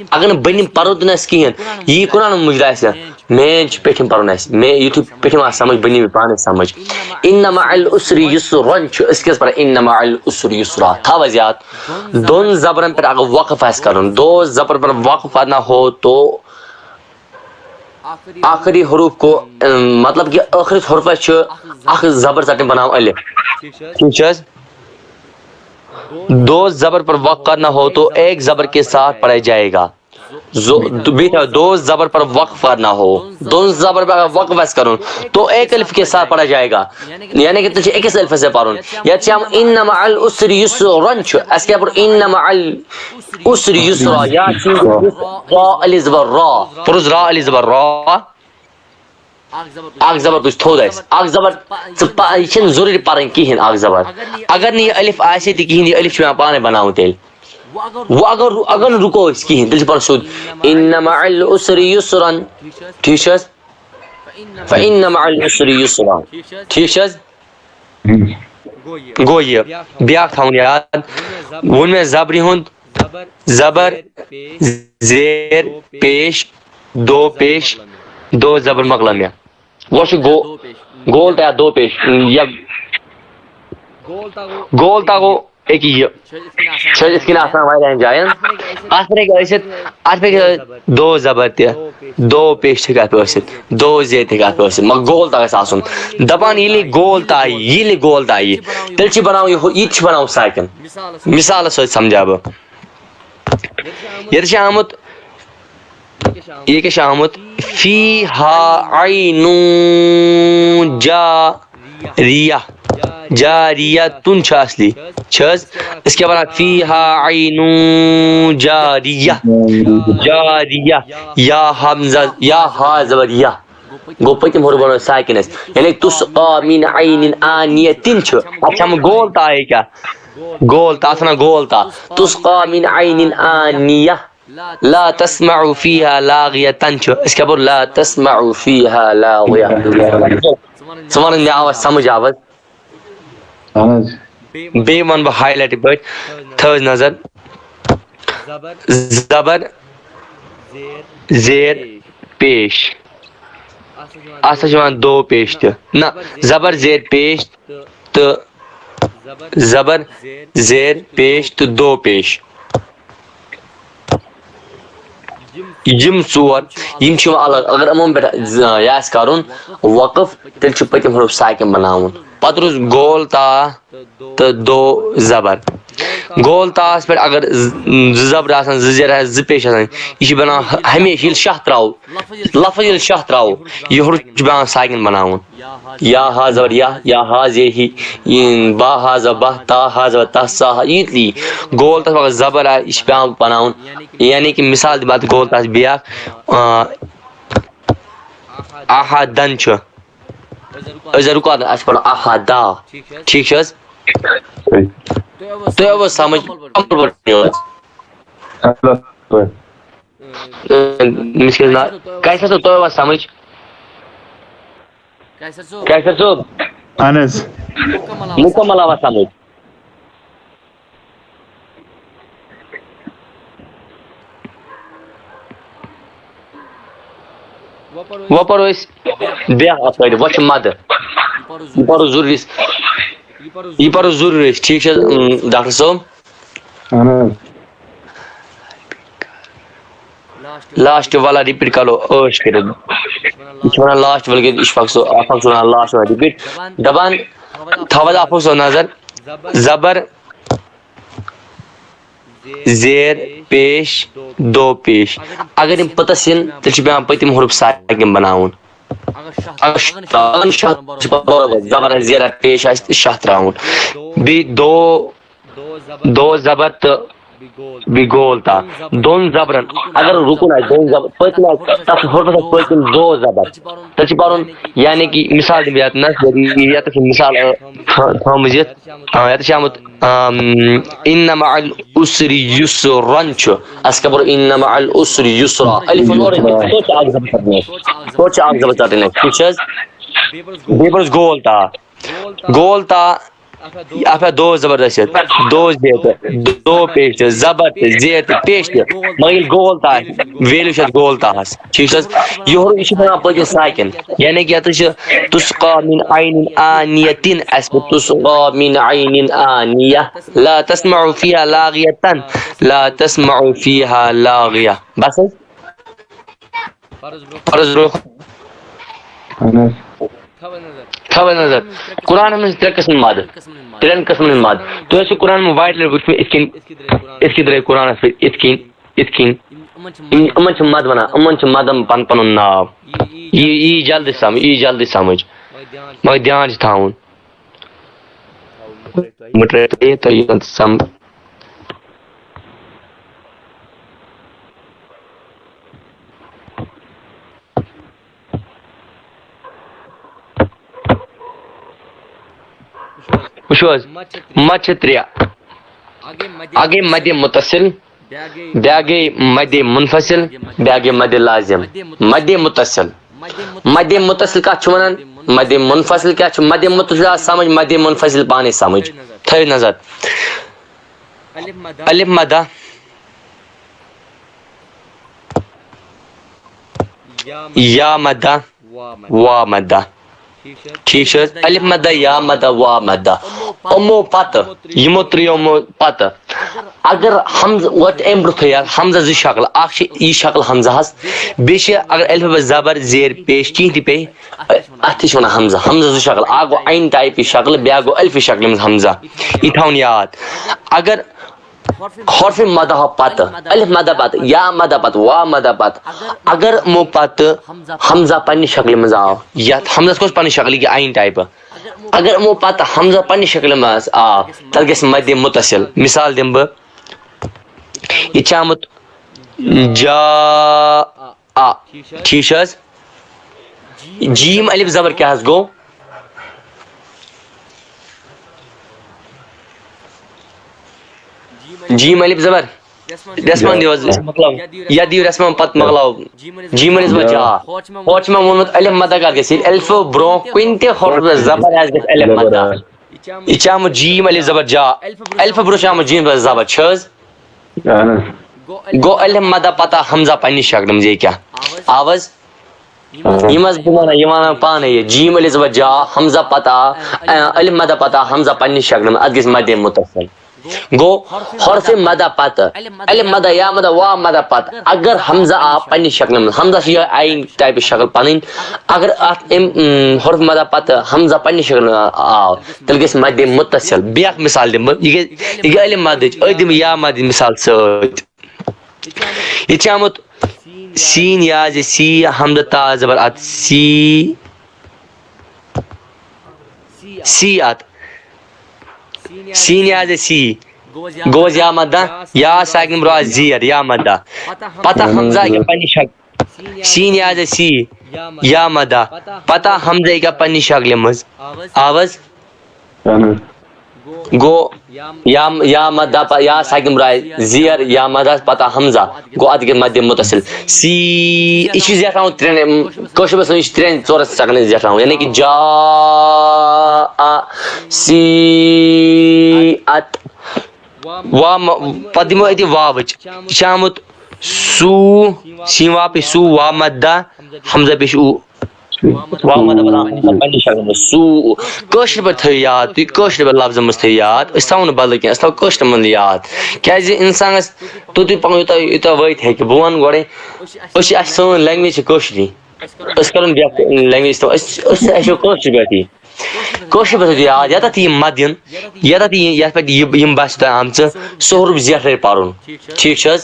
اگر نہٕ بٔنِم پرو تہِ نہٕ اَسہِ کِہیٖنۍ، یی قرآن منٛز مُجرا اَسہِ۔ مین چھُ پیٚٹھِم پَرُن اَسہِ۔ مین یُتھُے پیٚٹھِم آسہِ سَمٕجھ، بٔنِم یہِ پانَے سَمٕجھ۔ ان مع العسر یسرا چھُ، أسۍ کیٛاہ پَران؟ ان مع العسر یسرا۔ تھاو حظ یاد، دۄن زبرن پٮ۪ٹھ اگر وقف آسہِ کَرُن، دو زبر پر وقف کرنا ہو تو آخری حروف کو، اَم، مطلب کہ ٲخری حرفس چھُ اکھ زبر ژٹٕنۍ بناو الف۔ ٹھیٖک چھِ حظ؟ دو زبر پر وقف کرنا ہو تو ایک زبر کے ساتھ پڑھا جائے گا۔ زو-، دو-، بیٹا، دو زبر پر وقف کرنا ہو، دو زبر پر وقف آسہِ کرُن، تو ایک الف کے ساتھ پڑھا جائے گا۔ یعنی کہ تُہۍ چھِ أکِس الفس سۭتۍ پرُن۔ یتھ چھِ ہم ان مع العسر یسرا چھُ، اَسہِ کیٛاہ پوٚر؟ ان مع العسر یسرا، یا چھُ را الف زبر را، پوٚرُس را الف زبر را۔ اکھ زبر تُج تھوٚد اَسہِ۔ اکھ زبر، ژٕ پہ-، یہِ چھِنہٕ ضروٗری پَرٕنۍ کِہیٖنۍ اکھ زبر۔ اگر نہٕ یہِ الف آسہِ تہِ کِہیٖنۍ، یہِ الف چھُ پٮ۪وان پانَے بَناوُن تیٚلہِ۔ وۄنۍ اگر، اگر نہٕ رُکو أسۍ کِہیٖنۍ، تیٚلہِ چھُ پَرُن سیوٚد، ان مع العسر یسرا۔ ٹھیٖک چھِ حظ؟ فإن مع العسر يسرا۔ ٹھیٖک چھِ حظ؟ گوٚو یہِ۔ بیٛاکھ تھاوُن یاد۔ ووٚن مےٚ زبرِ ہُنٛد زبر، زیر پیش، دو پیش، دو زبر مۄکلٲو مےٚ۔ وۄنۍ چھُ گو-، گول تہٕ دو پیش۔ یا گول تا گوٚو أکہِ یہِ۔ چھِ أسۍ یِتھ کٔنۍ آسان واریاہَن جایَن۔ اَتھ پٮ۪ٹھ ہیٚکہِ ٲسِتھ، اَتھ پٮ۪ٹھ ہیٚکہِ دو زبر تہِ، دو پیش تہِ ہیٚکہِ اَتھ پٮ۪ٹھ ٲسِتھ، دو زیر تہِ ہیٚکہِ اَتھ پٮ۪ٹھ ٲسِتھ، مگر گول تا گژھِ آسُن۔ دَپان ییٚلہِ گول تا یی، ییٚلہِ گول تا یی، تیٚلہِ چھِ بَناوُن یہِ ہُہ، یہِ تہِ چھِ بَناوُن ساکِن۔ مِثالَس سۭتۍ سَمجھاو بہٕ۔ ییٚتہِ چھِ آمُت، یہِ کیٛاہ چھِ آمُت؟ فی ہا عینون جا ریہ، جاریہ تُن چھُ اصلی۔ چھِ حظ؟ أسۍ کیٛاہ وَنان؟ فی ہا عینون جاریہ، جاریہ، یا ہمزہ، یا ہا زبر یا۔ گوٚو پٔتِم حرف بنوو ساکن اَسہِ۔ یعنی تُسقا من عین آنیہ تِن چھُ۔ اَتھ چھِ ہم گول تا ہے کیٛاہ؟ گول تا، اَتھ وَنان گول تا۔ تُسقا من عین آنیہ۔ لا تسمع فیہا لاغیہ تن چھُ۔ أسۍ کیٛاہ پوٚر؟ لا تسمع فیہا لاغیہ۔ ژٕ وَن مےٚ آواز سمجھ آواز۔ اہن حظ۔ بیٚیہِ وَنہٕ بہٕ ہاے لایٹہِ پٲٹھۍ، تھٲوِو نظر۔ زبر، زیر، پیش۔ اَتھ چھِ وَنان دو پیش تہِ۔ نہ، زبر زیر پیش تہٕ زبر زیر پیش تہٕ دو پیش۔ یِم ژور، یِم چھِ یِوان الگ۔ اگر یِمن پٮ۪ٹھ ز-، یہِ آسہِ کرُن وقف، تیٚلہِ چھُ پٔتِم حرف ساکن بناوُن۔ پتہٕ روٗز گول تا تہٕ دو زبر۔ گول تاہس پٮ۪ٹھ اگر ز-، زٕ زبر آسن، زٕ زیر آسن، زٕ پیش آسن، یہِ چھُ بناوان ہ-، ہمیشہِ ییٚلہِ شاہ تراوو، لفظ ییٚلہِ شاہ تراوو، یہِ حرف چھُ پٮ۪وان ساکن بناوُن۔ یا ہا زبر یا، یا ہا زیر ہی، یہِ با ہا زبر بہ، تا ہا زبر تہ، سا ہا، یہِ تہِ یی۔ گول تَتھ مگر زبر آ، یہِ چھُ پٮ۪وان بناوُن۔ یعنی کہِ مثال دِمہٕ بہٕ اَتھ گول تَتھ بیٛاکھ، آ، احدن چھُ۔ أسۍ زَن رُکاو نہٕ، اَسہِ پَرو احدا۔ ٹھیٖک چھِ حظ؟ تۄہہِ آوٕ سَمٕجھ؟ اَمر بَٹُن یوت۔ اَمر بَٹُن۔ أمِس کیٛاہ چھُ ناو؟ قیصر صٲب، تۄہہِ آوا سمجھ؟ قیصر صٲب۔ اہن حظ۔ مکمل آوا سمجھ؟ وۄنۍ پرو أسۍ بیٛاکھ اکھ قٲعدٕ، وۄنۍ چھُ مدٕ۔ یہِ پرو ضروٗری۔ یہِ پَرو ضروٗری أسۍ، ٹھیٖک چھِ حظ، اۭں، ڈاکٹر صٲب؟ اہن حظ۔ لاسٹ والا رِپیٖٹ کَرو ٲش کٔرِتھ۔ یہِ چھِ وَنان لاسٹ والا، یہِ چھُ پَکھ سُہ، اَکھ اَکھ چھُ وَنان لاسٹ والا رِپیٖٹ۔ دَپان، تھاو حظ اَکھ اَکھ سُہ نظر۔ زَبر، زیر، پیش، دو پیش۔ اگر یِم پوٚتَس یِن، تیٚلہِ چھُ پٮ۪وان پٔتِم حرف ساکِن بَناوُن۔ اگر شاہ، اگر شاہ، زبر آسہِ زیرہ پیش آسہِ تہٕ شاہ تراوُن۔ بیٚیہِ دو، دو زبر تہٕ بیٚیہِ گول تا۔ دۄن زبرن، اگر رُکُن آسہِ، دۄن زبر، پٔتۍ کِنۍ آسہِ، تَتھ چھُ ہُرفَس آسہِ پٔتۍ کِنۍ دو زبر۔ تَتھ چھُ پَرُن، یعنی کہِ مِثال دِمہٕ بہٕ یَتھ نَس، یَتھ چھُ مِثال، آ، تھا-، تھٲومٕژ یَتھ، آ، یَتھ چھُ آمُت، آم، اِنَّ مَعَ الْعُسْرِ يُسْرًا چھُ۔ اَسہِ کیٛاہ پوٚر؟ اِنَّ مَعَ الْعُسْرِ يُسْرًا۔ الف نور، توتہِ چھِ اَکھ زبر ژَٹٕنۍ اَسہِ۔ توتہِ چھِ اَکھ زبر ژَٹٕنۍ اَسہِ۔ ٹھیٖک چھِ حظ؟ بیٚیہِ پوٚرُس گول تا۔ گول تا۔ اَتھ آو دو زبردست یَتھ۔ دو زیر تہٕ دو پیش تہٕ زبر تہٕ زیر تہٕ پیش تہِ۔ مگر ییٚلہِ گول تا آسہِ، ویلیو چھِ اَتھ گول تاہَس۔ ٹھیٖک چھِ حظ؟ یہِ ہُہ-، یہِ چھِ وَنان پٔتِس ساکِن۔ یعنی کہِ یَتَس چھِ تُسقى من عين آنية، اَسہِ پوٚر تُسقى من عين آنية۔ لا تسمع فيها لاغية، لا تسمع فيها لاغية۔ بس حظ؟ فرض برونٛہہ۔ اہن حظ۔ تھاو حظ نظر۔ قرآنَس منٛز چھِ ترٛےٚ قٕسٕم مَد۔ ترٛٮ۪ن قٕسمَن ہُنٛد مَد۔ تُہۍ ٲسِو قرآن منٛز واریاہ لَٹہِ وٕچھمُت یِتھ کٔنۍ، یِتھ کٔنۍ درٛاے قرآنَس پٮ۪ٹھ یِتھ کٔنۍ، یِتھ کٔنۍ۔ یِم، یِمَن چھِ مَد وَنان، یِمَن چھِ مَدَن پَن-، پَنُن ناو۔ یہِ یی جلدی سَمٕجھ، یی جلدی سَمٕجھ۔ مگر دھیان چھُ تھاوُن۔ مُٹرٲیِتھ تُہۍ یہِ سَم-، وٕچھِو حظ، مَد چھِ ترٛےٚ۔ اَکھ گٔے مَدِ مُتصِل، بیٛاکھ گٔے مَدِ مُنفَصِل، بیٛاکھ گٔے مَدِ لازِم۔ مَدِ مُتصِل۔ مَدِ مُتصِل کَتھ چھِ وَنان؟ مَدِ مُنفَصِل کیٛاہ چھُ؟ مَدِ مُتصِل آو سَمٕجھ، مَدِ مُنفَصِل پانَے سَمٕجھ۔ تھٲیِو نظر۔ الف مَدہ۔ یا مَدہ۔ وا مَدہ۔ ٹھیٖک چھِ حظ؟ الف مَدہ، یا مَدہ، وا مَدہ۔ یِمو پَتہٕ، یِمو ترٛیٚیو پَتہٕ۔ اگر ہمزٕ، وۄنۍ اَمہِ برٛونٛٹھٕے یَتھ ہمزَس زٕ شکلہٕ، اَکھ چھِ یہِ شکل ہمزَہَس، بیٚیہِ چھِ اگر الف زبر زیر پیش کِہیٖنۍ تہِ پیٚیہِ، اَتھ تہِ چھِ وَنان ہمزہ۔ ہمزَس زٕ شکل، اَکھ گوٚو عین ٹایپٕچ شکل، بیٛاکھ گوٚو الفِ شکلہِ منٛز ہمزہ۔ یہِ تھاوُن یاد۔ اگر حرف مدہ پتہٕ، الف مدہ پتہٕ، یا مدہ پتہٕ، وا مدہ پتہٕ، اگر یِمو پتہٕ حمزہ پننہِ شکلہِ منٛز آو، یتھ حمزس کۄس پننہِ شکلہِ کہِ عین ٹایپہٕ، اگر یِمو پتہٕ حمزہ پننہِ شکلہِ منٛز آو، تیٚلہِ گژھِ مدِ متصل۔ مثال دِمہٕ بہٕ، یہِ چھُ آمُت جا آ، ٹھیٖک چھِ حظ؟ جیم الف زبر کیٛاہ حظ گوٚو؟ جیم الف زبر۔ رسمان دِیِو حظ، مۄکلاو۔ یا دِیِو رسمان پتہٕ مۄکلاو۔ جیم الف زبر جا۔ ہورٕ چھُ مےٚ ووٚنمُت الف مدہ کَتھ گژھِ؟ ییٚلہِ الفہٕ برونٛہہ کُنہِ تہِ حرفہٕ زبر آسہِ، گژھِ الف مدہ۔ یہِ چھِ آمُت جیم الف زبر جا۔ الفہٕ برونٛہہ چھُ آمُت جیم الف زبر، چھِ حظ؟ اہن حظ۔ گوٚو الف مدہ پتہ حمزہ پننہِ شکلہِ منٛز، یہِ کیٛاہ؟ آو حظ؟ اہن۔ یِم حظ بہٕ وَنان، یہِ وَنان پانَے یہِ۔ جیم الف زبر جا، حمزہ پتہ، اَ، الف مدہ پتہ، حمزہ پننہِ شکلہِ منٛز، اَتھ گژھِ مدِ متصل۔ گوٚو حرف مدہ پتہٕ، الف مدہ، یا مدہ، وا مدہ پتہٕ، اگر حمزہ آو پننہِ شکلہِ منٛز، حمزہ چھِ یِہوٚے عین ٹایپٕچ شکل پنٕنۍ، اگر اَتھ اَمہِ، اۭں، حرف مدہ پتہٕ حمزہ پننہِ شکلہِ منٛز آو، تیٚلہِ گژھِ مدِ متصل۔ بیٛاکھ مثال دِمہٕ بہٕ، یہِ گٔے، یہِ گٔے الف مدٕچ، أتھۍ دِمہٕ بہٕ یا مدٕچ مثال سۭتۍ۔ ییٚتہِ چھِ آمُت سیٖن یا زِ سی، حمزہ تا زبر ات، سی، سی ات۔ سیٖن یا زِ سی۔ گوٚو حظ یا مدہ، یا ساکن برا زیر، یا مدہ۔ پتہ حمزہ کہِ پننہِ شک-، سیٖن یا زِ سی، یا مدہ۔ پتہ حمزہ کہِ پننہِ شکلہِ منٛز۔ آو حظ؟ اہن حظ۔ گوٚو یا، یا مدہ پ-، یا ساکن برا زیر، یا مدہ پتہ حمزہ۔ گوٚو اتھ گٔے مدِ متصل۔ سی، یہِ چھُ زیٹھراوُن ترٛٮ۪ن، کٲشِر پٲٹھۍ یہِ چھُ ترٛٮ۪ن ژورن سیکنڈن زیٹھراوُن، یعنی کہِ جا، سی، ات۔ وا م-، پتہٕ دِمو أتی واوٕچ۔ یہِ چھُ آمُت سوٗ، سیٖن واو پیش سوٗ، وا مدہ، حمزہ پیش اوٗ۔ واو مدہ بلا پننہِ شکلہِ منٛز سوٗ۔ کٲشِر پٲٹھۍ تھٲیِو یاد، تُہۍ کٲشِر پٲٹھۍ لفظن منٛز تھٲیِو یاد، أسۍ تھاوو نہٕ بدل کینٛہہ، أسۍ تھاوو کٲشِر منٛز یاد۔ کیازِ انسانس توٚتُے پکُن یوٗتاہ، یوٗتاہ وٲتۍ ہیٚکہِ۔ بہٕ ونہٕ گۄڈے، أسۍ چھِ، اَسہِ، سٲنۍ language چھِ کٲشرٕے۔ أسۍ کرو نہٕ بیٛاکھ language استعمال، أسۍ، أسۍ ہیٚچھو کٲشِر پٲٹھی۔ کٲشِر پٲٹھۍ تھٲیِو یاد، یوٗتاہ تہِ یِم مد یِن، یوٗتاہ تہِ یہِ، یَتھ پٮ۪ٹھ یہِ، یِم باسہِ تۄہہِ آمژٕ، سُہ حروف زیٹھرے پرُن۔ ٹھیٖک چھِ حظ؟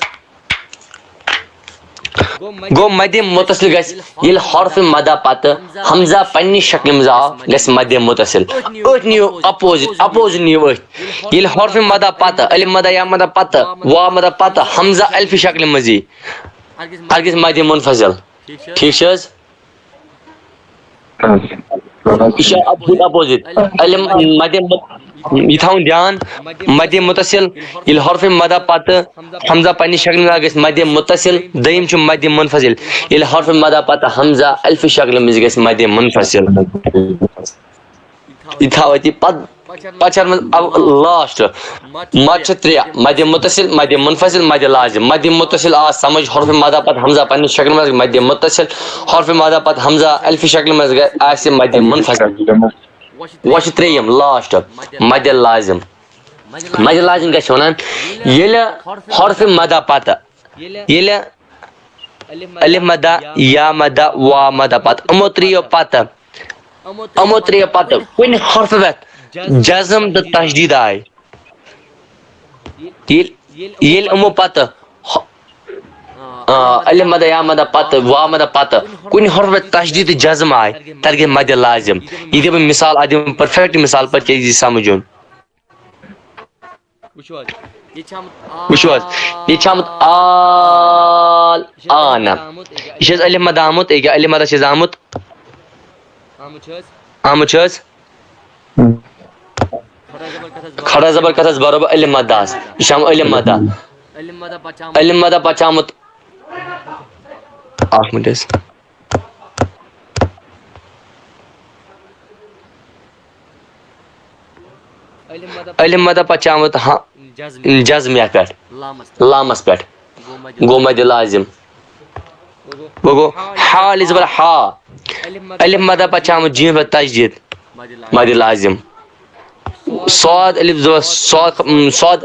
گوٚو مدِ متصل گژھِ، ییٚلہِ حرف مدہ پتہٕ حمزہ پننہِ شکلہِ منٛز آو، گژھِ مدِ متصل۔ أتھۍ نِیِو opposite، opposite نِیِو أتھۍ۔ ییٚلہِ حرف مدہ پتہٕ، الف مدہ یا مدہ پتہٕ، واو مدہ پتہٕ حمزہ الفِ شکلہِ منٛز یی، اَتھ گژھِ مدِ منفصل۔ ٹھیٖک چھِ حظ؟ یہِ چھِ opposite۔ الف مدِ مُ-، یہِ تھاوُن دیان، مدِ متصل، ییٚلہِ حرف مدہ پتہٕ حمزہ پننہِ شکلہِ منٛز گژھِ مدِ متصل، دوٚیِم چھُ مدِ منفصل، ییٚلہِ حرف مدہ پتہٕ حمزہ الفِ شکلہِ منٛز گژھِ مدِ منفصل۔ یہِ تھاوو أتی پتہٕ، پتہٕ چھِ اَتھ منٛز اب-، last۔ مد چھِ ترٛےٚ، مدِ متصل، مدِ منفصل، مدِ لازم۔ مدِ متصل آو سمجھ، حرف مدہ پتہٕ حمزہ پننہِ شکلہِ منٛز، مدِ متصل، حرف مدہ پتہٕ حمزہ الفِ شکلہِ منٛز گژھِ، آسہِ مدِ منفصل۔ وۄنۍ چھِ ترٛیٚیِم، last، مدِ لازم۔ مدِ لازم کیٛاہ چھِ وَنان؟ ییٚلہِ حرف مدہ پتہٕ، ییٚلہِ الف مدہ، یا مدہ، واو مدہ پتہٕ، یِمو ترٛیٚیو پتہٕ، یِمو ترٛیٚیو پتہٕ کُنہِ حرفہٕ پٮ۪ٹھ جزم تہٕ تشدید آے، ییٚلہِ، ییٚلہِ یِمو پتہٕ ح-، آ، الف مدہ، یا مدہ پتہٕ، واو مدہ پتہٕ کُنہِ حرفہٕ پٮ۪ٹھ تشدید تہٕ جزم آے، تَتھ گژھِ مدِ لازم۔ یہِ دِمہٕ بہٕ مثال، اَتھ دِمہٕ بہٕ perfect مثال پتہٕ، کیٛازِ یہِ سمجھُن۔ وٕچھِو حظ، ییٚتہِ چھِ آمُت وٕچھِو حظ، ییٚتہِ چھِ آمُت آل، آ نہ۔ یہِ چھِ حظ الف مدہ آمُت، ییٚکیٛاہ الف مدہ چھِ حظ آمُت؟ آمُت چھِ حظ؟ آمُت چھِ حظ؟ کھڑا زبر کتھ حظ برو بہٕ الف مدہ ہس؟ یہِ چھِ آمُت الف مدہ۔ الف مدہ پتہٕ چھِ آمُت، اکھ مِنٹ حظ۔ الف مدہ پتہٕ چھِ آمُت ہا-، جزم یتھ پٮ۪ٹھ، لامس پٮ۪ٹھ۔ گوٚو مدِ لازم۔ وۄنۍ گوٚو حا، الف زبر حا۔ الف مدہ پتہٕ چھِ آمُت جیم پٮ۪ٹھ تشدید، مدِ لازم۔ صاد الف زبر صاد، م، صاد،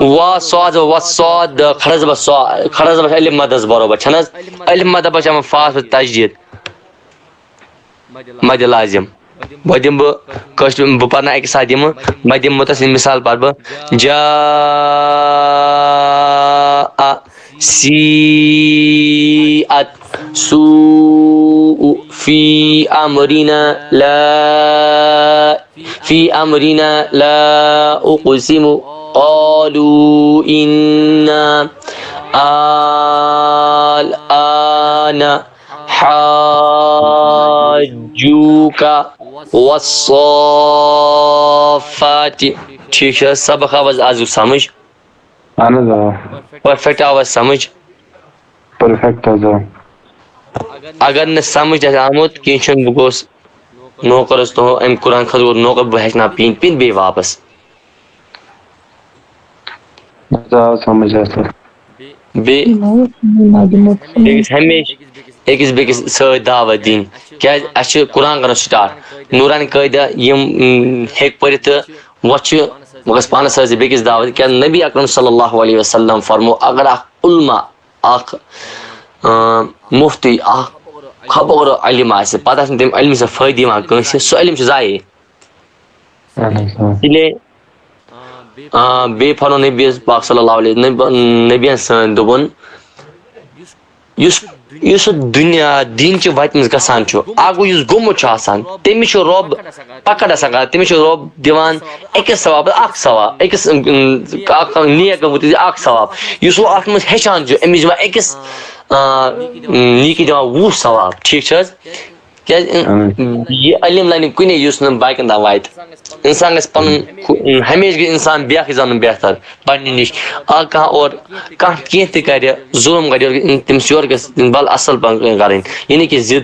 وا صاد، وا صاد، کھڑا زبر صا-، کھڑا زبر الف مدس برابر چھَنہٕ حظ؟ الف مدہ پتہٕ چھِ آمُت فاس پٮ۪ٹھ تشدید۔ مدِ لازم۔ وۄنۍ دِمہٕ بہٕ کٲشِر، بہٕ پرنہٕ اَکہِ ساتہٕ یِمہٕ، مدِ متصل مثال پرٕ بہٕ۔ جاء سیئت سوء في أمرنا لا، في أمرنا لا أقسم، قالوا إنا الآن حاجوك والصافات۔ ٹھیٖک چھِ حظ؟ سبق آو حظ آزُک سمجھ؟ اہن حظ، آ۔ Perfect آو حظ سمجھ؟ Perfect حظ، آ۔ اگر نہٕ سمجھ آسہِ آمُت، کینٛہہ چھُنہٕ، بہٕ گوس نوکرس تُہُنٛد، أمۍ قرآن خٲطرٕ گوٚو نوکر، بہٕ ہیٚچھناو پیٖنتۍ پیٖنتۍ بیٚیہِ واپس۔ مےٚ آو سمجھ اصل۔ بیٚیہِ بیٚیہِ گژھِ ہمیشہِ أکِس بیٚکِس سۭتۍ دعوت دِنۍ۔ کیٛازِ؟ اَسہِ چھِ قرآن کران start۔ نورانی قٲعدٕ یِم، م، ہیٚکہِ پٔرِتھ تہٕ وۄنۍ چھِ، وۄنۍ گژھِ پانس سۭتۍ بیٚکِس دعوت۔ کیٛازِ نبی اکرم صلی اللہ علیہ وسلم فرمو، اگر اکھ علما، اکھ، آ، مفتی، اکھ خبر عالم آسہِ، پتہٕ آسہِ نہٕ تَمہِ علمہٕ سۭتۍ فٲیدٕ یِوان کٲنٛسہِ، سُہ علم چھُ ضایع۔ اہن حظ، آ۔ اِسلیے، آ، بیٚیہِ فرموو نبی پاک صلی اللہ علیہ، نبی، نبیَن سٲنۍ دوٚپُن، یُس، یُس سُہ دُنیا دین چہِ وَتہِ منٛز گژھان چھُ، اَکھ گوٚو یُس گوٚمُت چھُ آسان، تٔمِس چھُ رۄب پکڑ آسان کران، تٔمِس چھُ رۄب دِوان أکِس ثوابَس اَکھ ثواب، أکِس، اَم، اَکھ، اَکھ نیک گوٚمُت اَکھ ثواب۔ یُس وۄنۍ اَتھ منٛز ہیٚچھان چھُ، أمِس دِوان أکِس، آ، نیکی دِوان وُہ ثواب، ٹھیٖک چھِ حظ؟ کیٛازِ اہن۔ یہِ علم لَنہِ کُنے یُس نہٕ باقین تام واتہِ۔ اِنسان گژھِ پَنُن خو-، ہمیشہِ گژھِ اِنسان بیٛاکھ زانُن بہتر پننہِ نِش۔ آ، کانٛہہ اورٕ کانٛہہ کینٛہہ تہِ کَرِ، ظُلم کَرِ، یورٕ گژھِ تٔمِس یورٕ گژھِ بَل اَصٕل پَہَن کَرٕنۍ۔ یہِ نہٕ کہِ ضد